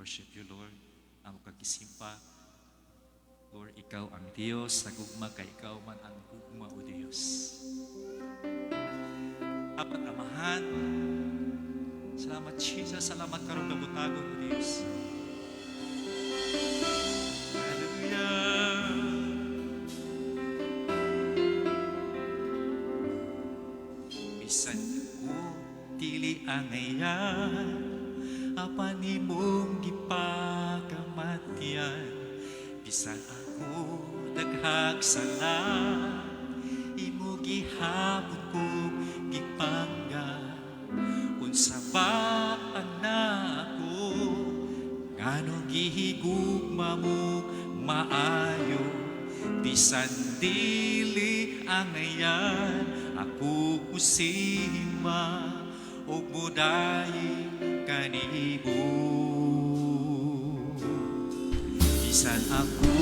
Worship you, Lord. Amo kang gisimba. Lord, ikaw ang Dios sa gugma kay ikaw man ang gugma, O Dios. Apat Amahan. Salamat, Jesus. Salamat karong kabuntagon, O Dios. Hallelujah. Bisan ko dili angayan, apan imong gipakamatyan. Bisan ako daghag sala, imo gihapon kong gipangga. Unsa ba ang nako, nganong gihigugma mo maayo? Bisan dili angayan, ako mosimba ug modayi kanimo. Bisan ako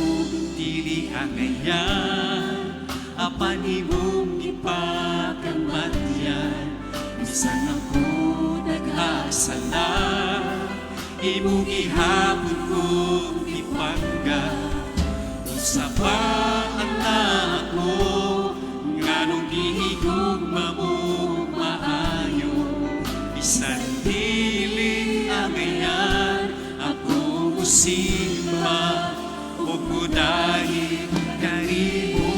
dili angayan, apan imong gipakamatyan. Bisan ako naghasala, imong gihapon kong gipangga. Unsa ba ang nako, nganong gihigugma mo maayo? Bisan dili angayan, ako mosimba ug modayi kanimo.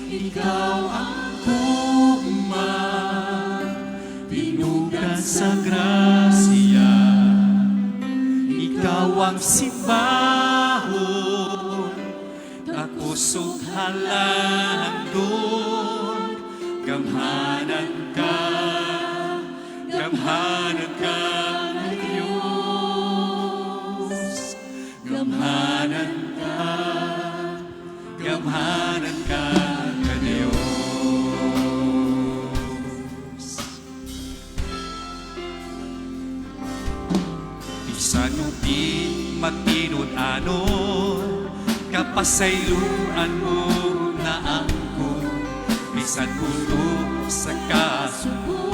Ikaw ang gugma, tinugdan sa grasya. Ikaw ang simbahon, takusog halandon. Gamhanan ka, gamhanan ka nga Diyos. Gamhanan ka, gamhanan ka nga Diyos. Bisan di matinud-anon, kapasayloan mo na angkon. Bisan puno sa kasuko,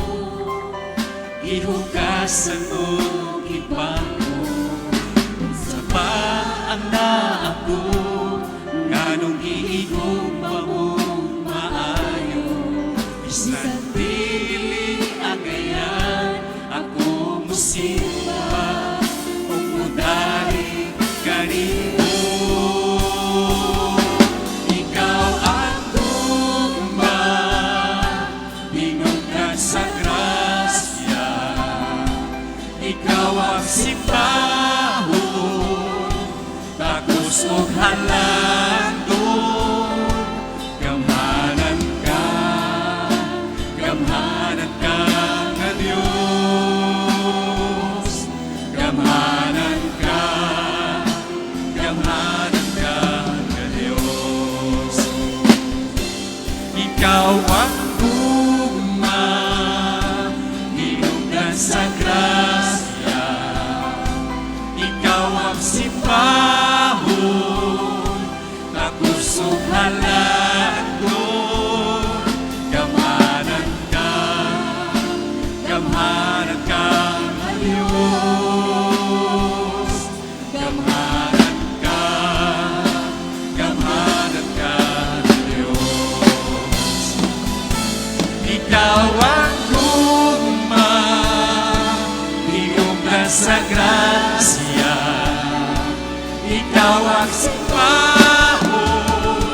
gihugasan mo gipangko. Unsa ba ang naako, nganong gihigugma mo maayo? Bisan dili angayan, ako mosimba ug modayi kanimo. Ikaw ang gugma, hinugdan sa grasya. Ikaw ang simbahon, takos og halandon. Gamhanan ka, gamhanan ka nga Diyos. Gamhanan ka, gamhanan ka nga Diyos. Ikaw ang gugma, hinugdan sa grasya. Ikaw ang simbahon, takos og halandon. Gamhanan ka, gamhanan ka nga Diyos. Gamhanan ka, gamhanan ka nga Diyos. Ikaw ang gugma, hinugdan sa grasya. Ikaw ang simbahon,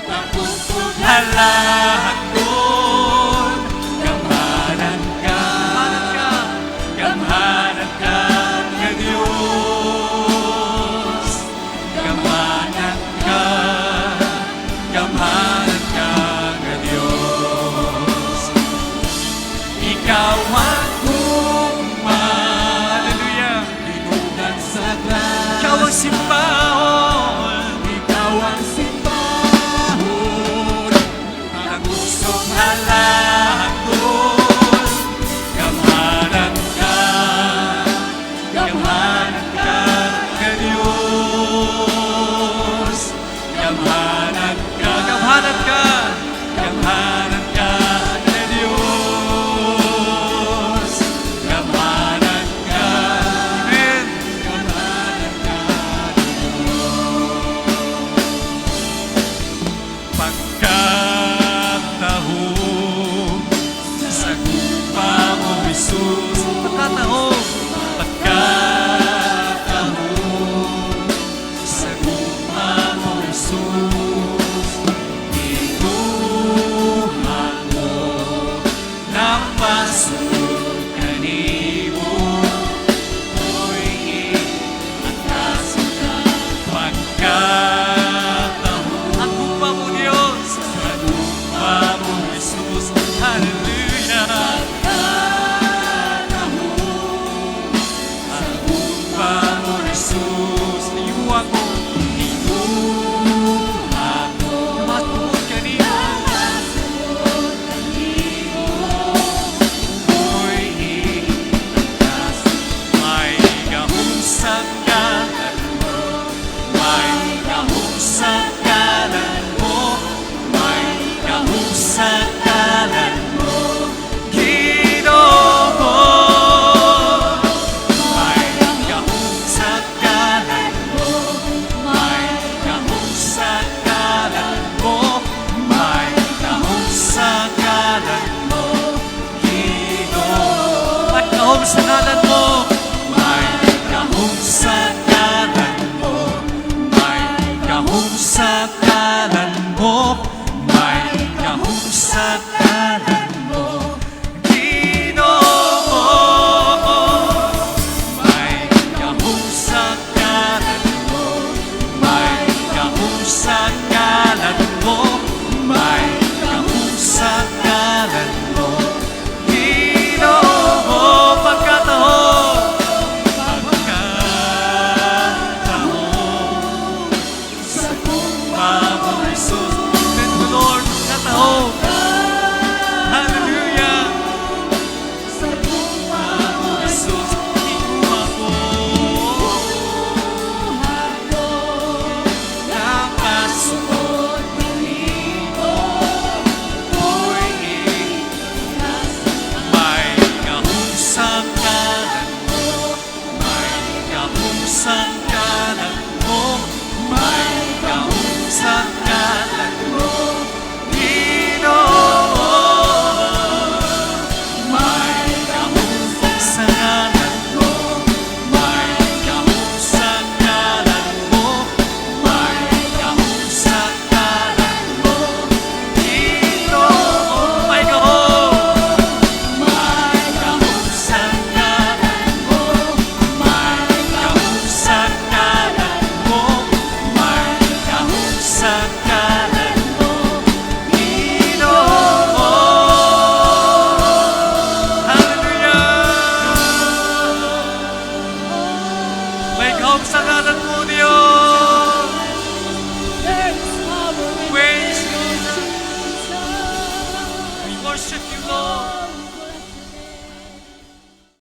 takos og halandon. Gamhanan ka, gamhanan ka nga Diyos. Gamhanan ka, gamhanan ka nga Diyos. Ikaw ang gugma, hallelujah. Hinugdan sa Ikaw ang grasya. simbahon. Jesus. Pagkatahom, pagkatahom sa gugma mo, Jesus. Ginuha ko napasud kanimo. Ako'y atras pagkatahom. Ang gugma mo, Diyos, sa gugma mo, Jesus. Hallelujah. Pagkatahom ang gugma mo, Jesus. Iuwa ko, iuwa ko. Matuod kanimo. Ako'y iligtas. May gahom sa ngalan mo. May gahom sa ngalan mo. May gahom sa ngalan mo, Ginoo. May gahom sa ngalan mo. May gahom sa ngalan mo. May gahom sa ngalan mo, Ginoo. May gahom sa ngalan mo. May gahom sa ngalan mo. May gahom sa ngalan mo. May gahom sa ngalan mo, Ginoo. May gahom sa ngalan mo. May gahom sa ngalan mo. May gahom sa ngalan mo, Ginoo. Pagkatahom, pagkatahom sa gugma mo, Jesus. Thank you, Lord. Pagkatahom. Hallelujah. Sa gugma mo, Jesus, iuwa ko. Ko Napasuot kanimo. Ako'y may gahom sa ngalan mo. May gahom sa ngalan mo. May gahom sa ngalan mo, Ginoo. May gahom sa ngalan mo. May gahom sa ngalan mo. May gahom sa ngalan mo, Ginoo. May gahom. May gahom sa ngalan mo. May gahom sa ngalan mo. May gahom sa